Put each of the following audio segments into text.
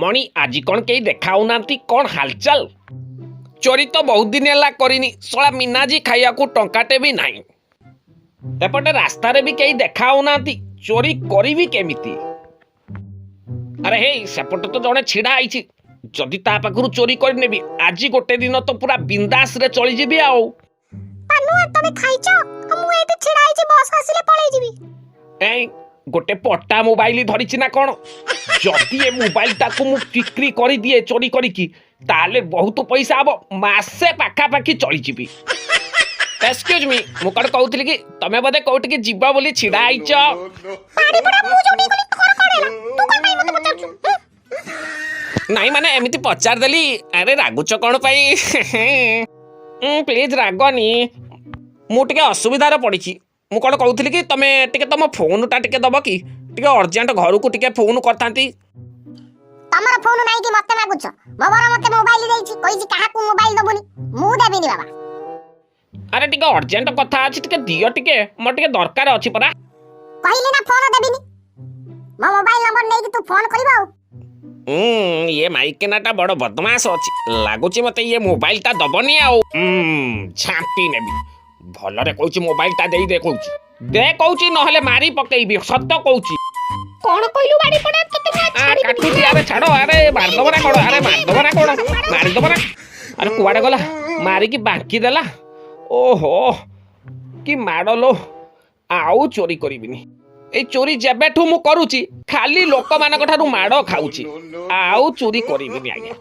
ମଣି, ଆଜି କ'ଣ କେହି ଦେଖା ହଉନାହାନ୍ତି? କ'ଣ ହାଲଚାଲ? ଚୋରି ତ ବହୁତ ଦିନ ହେଲା କରିନି। ଶଳା ମିନାଜି ଖାଇବାକୁ ଟଙ୍କାଟେ ବି ନାହିଁ। ଏପଟେ ରାସ୍ତାରେ ବି କେହି ଦେଖା ହଉନାହାନ୍ତି, ଚୋରି କରିବି କେମିତି? ଆରେ ହେଇ, ସେପଟେ ତ ଜଣେ ଛିଡ଼ା ହେଇଛି। ଯଦି ତା ପାଖରୁ ଚୋରି କରିନେବି, ଆଜି ଗୋଟେ ଦିନ ତ ପୁରା ବିନ୍ଦାସରେ ଚଳିଯିବି ଆଉ। ପାନୁଆ, ତମେ ଖାଇଛ? ଆଉ ମୁଁ ଏଇଠି ଛିଡା ହେଇଛି, ବସ୍ ଆସିଲେ ପଳେଇ ଯିବି। ଏଇ ଗୋଟେ ପଟା ମୋବାଇଲ ଧରିଛି ନା କ'ଣ? ଯଦି ଏ ମୋବାଇଲଟାକୁ ମୁଁ ବିକ୍ରି କରିଦିଏ ଚୋରି କରିକି, ତାହେଲେ ବହୁତ ପଇସା ହବ, ମାସେ ପାଖାପାଖି ଚଳିଯିବି। ଏକ୍ସକ୍ୟୁଜ ମି, ମୁଁ କ'ଣ କହୁଥିଲି କି ତମେ ବୋଧେ କୋଉଠିକି ଯିବ ବୋଲି ଛିଡ଼ା ହେଇଛ? ବାଡ଼ିପଡା, ମୁଁ ଯୋଉଠି ଗଲି ତୋର କଣ ହେଲା? ତୁ କଣ ପାଇଁ ମତେ ପଚାରୁଛୁ, ହୁଁ? ନାଇଁ, ମାନେ ଏମିତି ପଚାରିଦେଲି। ଆରେ, ରାଗୁଛ କ'ଣ ପାଇଁ? ପ୍ଲିଜ୍ ରାଗନି, ମୁଁ ଟିକେ ଅସୁବିଧାରେ ପଡ଼ିଛି। ମୁଁ କ'ଣ କହୁଥିଲି କି ତମେ ଟିକେ ତମ ଫୋନଟା ଟିକେ ଦବ କି? ଟିକେ ଅର୍ଜେଣ୍ଟ ଘରକୁ ଟିକେ ଫୋନ କରିଥାନ୍ତି। ତମର ଫୋନ ନାହିଁ କି ମତେ ମାଗୁଛ? ମୋ ବର ମତେ ମୋବାଇଲ ଦେଇଛି, କହିଛି କାହାକୁ ମୋବାଇଲ ଦବୁନି। ମୁଁ ଦେବିନି ବାବା। ଆରେ, ଟିକେ ଅର୍ଜେଣ୍ଟ କଥା ଅଛି, ଟିକେ ଦିଅ ଟିକେ, ମୋର ଟିକେ ଦରକାର ଅଛି ପରା। କହିଲି ନା ଫୋନ ଦେବିନି। ମୋ ମୋବାଇଲ ନମ୍ବର ନେଇକି ତୁ ଫୋନ କରିବ ଆଉ। ଇଏ ମାଇକିନାଟା ବଡ ବଦମାସ ଅଛି ଲାଗୁଛି ମତେ। ଇଏ ମୋବାଇଲଟା ଦବନି ଆଉ। ଝାମ୍ପି ନେବି ଭଲରେ। କହୁଛି ମୋବାଇଲଟା ଦେଇ ଦେ, କହୁଛି ଦେ କହୁଛି, ନହେଲେ ମାରି ପକେଇବି, ସତ କହୁଛି। କଣ କହିଲୁ ବାଡ଼ିପଡା? ତତେ ମୁଁ ଆ, କାଟୁଛି। ଆରେ ଛାଡ, ଆରେ ମାରିଦବ ନା କଣ? ଆରେ ମାରିଦବ ନା କଣ? ମାରିଦବ ନା? ଆରେ, କୁଆଡେ ଗଲା? ମାରିକି ବାଙ୍କି ଦେଲା। ଓହୋ, କି ମାଡ଼ ଲୋ! ଆଉ ଚୋରି କରିବିନି। ଏଇ ଚୋରି ଯେବେଠୁ ମୁଁ କରୁଛି, ଖାଲି ଲୋକମାନଙ୍କ ଠାରୁ ମାଡ଼ ଖାଉଛି। ଆଉ ଚୋରି କରିବିନି ଆଜ୍ଞା।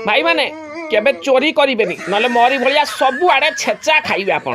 ଭାଇମାନେ, କେବେ ଚୋରି କରିବେନି, ନହେଲେ ମୋରି ଭଳିଆ ସବୁଆଡ଼େ ଛେଚା ଖାଇବେ ଆପଣ।